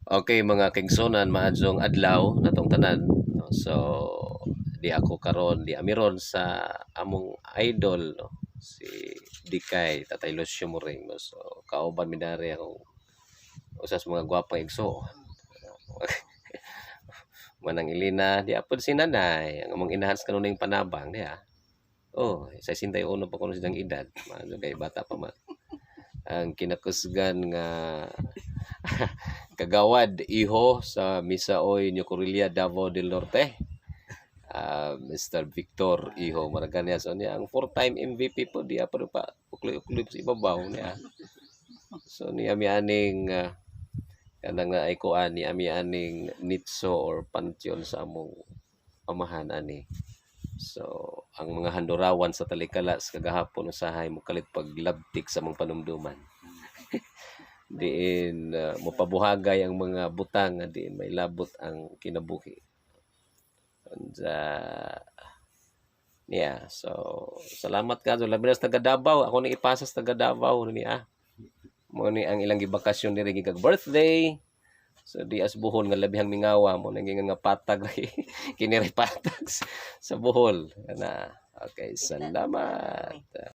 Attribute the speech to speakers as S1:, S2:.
S1: Okay, mga kaigsuonan, maadtong adlaw natong tanan, no? So di ako karon, di ami ron sa among idol, no, si Dikay Tatay Lucio Moring, no? So kauban mi diri akong usa sa mga gwapang igsoon. Manang Elena, di apod si Nanay, ang among inahan sa kanunayng panabang diha. Oh, 61 pa kuno silang edad, maano kay bata pa man. Ang kinakusgan nga kagawad iho sa Misaoy, New Corella, Davao del Norte. Mr. Victor Iho Maraganya. So niya ang four-time MVP po diya pa pa ukloy-ukloy sa ibabaw niya. So niya mi aning kanang naay kuan ni ami aning nitso or pantheon sa among amahan ani. So ang mga handurawan sa talikala sa kagahapon usahay mokalit paglabtik sa among panumduman. Diin mopabuhagay ang mga butang nga diin may labot ang kinabuhi. And yeah, so salamat ka labi na sa taga Davao. Ako ni ipasa sa taga Davao niya. Mo ni ang ilang gibakasyon diri gikag birthday. So di as Bohol nga labihang mingawa mo nang nga patag kini ray patag sa Bohol. Kana. Okay, salamat.